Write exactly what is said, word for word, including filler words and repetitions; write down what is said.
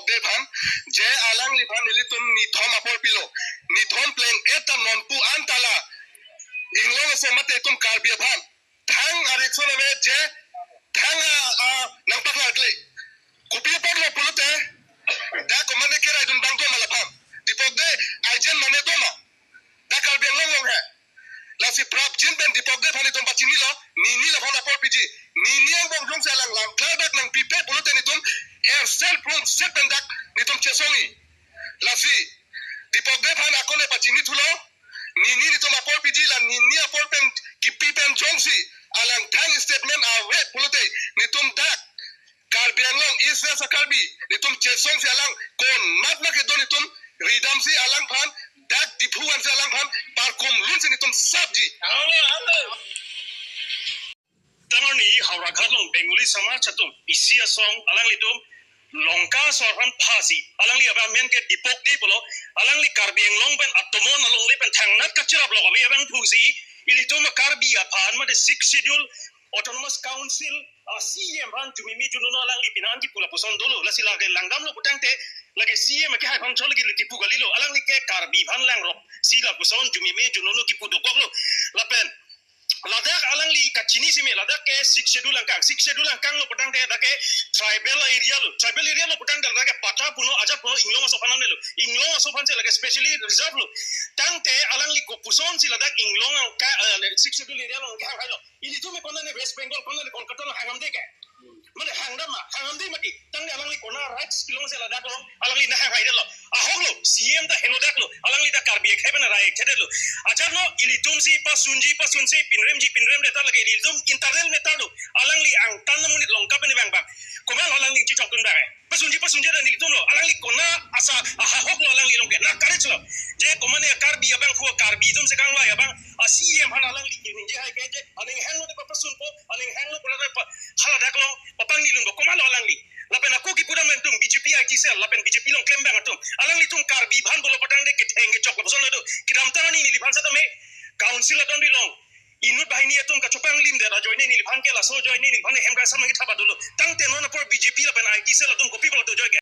Dipok Dep aphan, je alangliphan nelitum nithom apor pilo. Nithom pleng-et ta nonpu an ta la Inglong aso mate itum Karbi aphan thang arekson ave, je thang a, a, nangpaklangkle. Kopi apotlo pulote, dak komatne keraidun abang do ma laphan? Dipok Dep agent mane do ma? Dak Karbi Anglong along he. Lasi prapjin pen Dipok Dep aphan itum pachinilo, nini laphan apor piji. Nini angbong jongsi alang langklar dak nangpipe pulote nelitum er sel plung set pen dak nelitum chesongji. Lasi Dipok Dep aphan ako le pachini thulo, nini nelitum apor piji, la nini apor pen kipi pen jongsi alang thang statement ave pulote nelitum dak Karbi Anglong East West a-Karbi nelitum chesongsi alang konat ma kedo nelitum ridamsi alangphan dak Diphu ansi alangphan parkom lunsi nelitum sapji. Tangor ni Howraghat along Bengali Samaj atum isi asong alanglitum Lanka asor aphan phasi, alangli abang men ke Dipok Dep pulo, alangli Karbi Anglong pen atomon alongle pen thangnat kachirap lo kami abang phusi, ilitum Karbi aphan mate Sixth Schedule Autonomous Council a C E M aphan jumimi junono alangli pinan kipu lapuson dolo, lasi lake langdamlo putangte, lake C E M ke hai aphan chol lagi kipu kalilo, alangli ke Karbi aphan langrok si lapuson jumimi junono kipu dokoklo. Lapen ladak alangli kachini sime, ladak ke Sixth Schedule angkang, Sixth Schedule angkang lo putangte dak ke tribal area lo, tribal area lo putangte ladak ke patta puno, ajat puno, Inglong aso aphan lo, Inglong aso aphan si lake specially reserve lo. Tangte alangli kopusonsi ladak Inglong angka, eh, Sixth Schedule area along kehang hai lo. Ilitum ke konane West Bengal, konane Kolkata lo hangdam de ke. Mane hangdam ma, hangdam de mati. Tangte alangli kona rights kelongsi ladak along alangli nahang haidetlo. Ahok lo, C E M ta helo dak lo, alangli ta Karbi akhei pen rai khedetlo. Ajat lo, ilitum si pasunji pasunsi, pinremji pinremdet ta lake ilitum internal matter lo. Alangli angtan amonit Lanka pen vang bang. Komat alangli chichok dun bang. Pasunji pasunji ta nelitum lo, alangli kona asa ahok lo alangli along ke, na courage lo. Je komatne Karbi abang khu Karbi atum si kangvai abang, a C E M aphan alangli ningje hai ke je, aning hanglo de papasunpo, aning hanglo pula pa, hala dak lo, papang nilun ko, komat lo alangli. Lapen ako kipu dam atum B J P I T cell, lapen B J P along klem abang atum, alanglitum Karbi aphan pulo putangte ketheng kechok lapuson lo do, kedam tang ani neliphan setame, council adon dilong. Inut banghini atum kachopang limdet ajoine neliphan ke laso ajoine neliphan hem kasamang kethap dolo. Tangte non apor B J P lapen I T cell atum kopi pulo do ajoine ke.